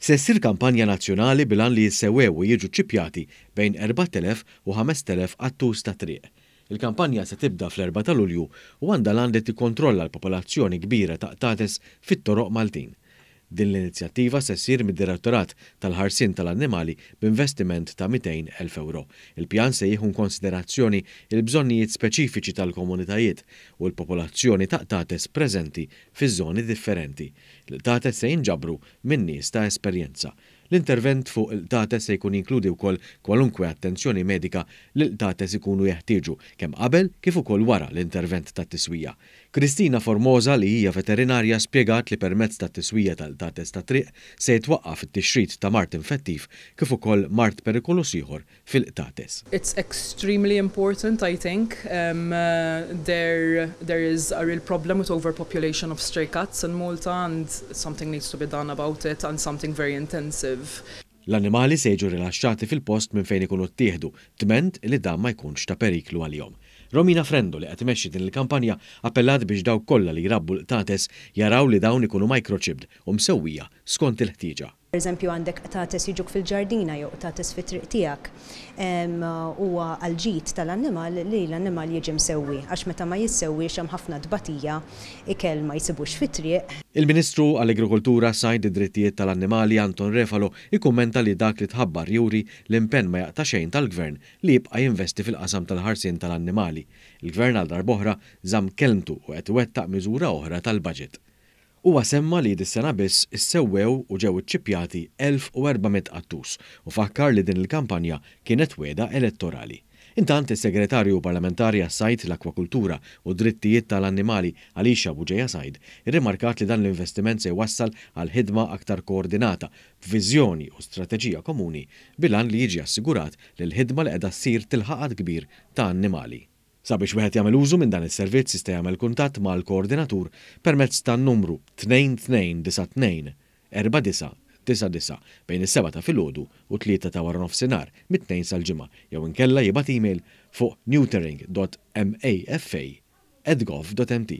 Se ssir kampanja nazzjonali bil-għan li jissewwew u jiġu ċċippjati bejn 4,000 u 5,000 qattus tat-triq. Il-kampanja se tibda fl-erbgħa ta' Lulju u għandha l-għan li tikkontrolla l-popolazzjoni kbira ta' qtates fit-toroq Maltin. Din l-inizjattiva se ssir mid-Direttorat tal-Ħarsien tal-Annimali b'investiment ta' 200,000 ewro. Il-pjan se jieħu inkonsiderazzjoni l-bżonnijiet speċifiċi tal-komunitajiet u l-popolazzjoni ta' qtates preżenti fiż-żoni differenti. Il-qtates se jinġabru minn nies ta' esperjenza. L-intervent fuq il-qtates se jkun jinkludi wkoll kwalunkwe attenzjoni medika li l-qtates ikunu jeħtieġu kemm qabel kif ukoll wara l-intervent tat-tiswija. Cristina Formosa li hija veterinarja spjegat li permezz tat-tiswija tal-qtates tat-triq se jitwaqqaf it-tixrid ta' mard infettiv kif ukoll mard perikoluż ieħor fil-qtates. It's extremely important I think. There there is a real problem with overpopulation of stray cats in Malta and something needs to be done about it and something very intensive. L-annimali se jiġu rilaxxati fil-post minn fejn ikunu ttieħdu, dment li dan ma jkunx ta' periklu għalihom. Romina Frendo li qed imexxi din il-kampanja appellat biex dawk kollha li jrabbu l-qtates jaraw li dawn ikunu microchipped u msewwija skont il-ħtieġa. Pereżempju għandek qtates jiġuk fil-ġardina jew qtates fit-triq tiegħek. Huwa għall-ġid tal-annimal li l-annimal jiġi msewwi għax meta ma jissewwiex hemm ħafna tbatija, ikel ma jsibux fit-triq. Il-Ministru għall-Agrikoltura, Sajd id-Drittijiet tal-Annimali Anton Refalo ikkummenta li dak li tħabbar juri l-impenn ma jaqta' xejn tal-Gvern li jibqa' jinvesti fil-qasam tal-ħarsien tal-annimali. Il-Gvern għal darb'oħra żamm kelmtu u qed iwettaq miżura oħra tal-budget. Huwa semma li dis-sena biss issewwew u ġew iċċippjati 1,400 qattus u fakkar li din il-kampanja kienet wegħda elettorali. Intant, is-Segretarju Parlamentari għas-Sajd, l-Akwakultura u d-Drittijiet ta' l-Annimali Alicia Bugeja Said irrimarkat li dan l-investiment se jwassal għal ħidma aktar koordinata b'viżjoni u strateġija komuni bil-għan li jiġi assigurat li l-ħidma li qiegħda ssir tilħaq għadd kbir ta' annimali. Sabiex wieħed jagħmel użu minn dan is-servizz jista' jagħmel kuntatt mal-koordinatur permezz tan-numru 2292 4999 bejn is-sebgħa ta' filgħodu u t-tlieta ta' waranofsinhar mit-Tnejn sal-Ġimgħa jew inkella jibgħat email fuq neutering.mafa@gov.mt.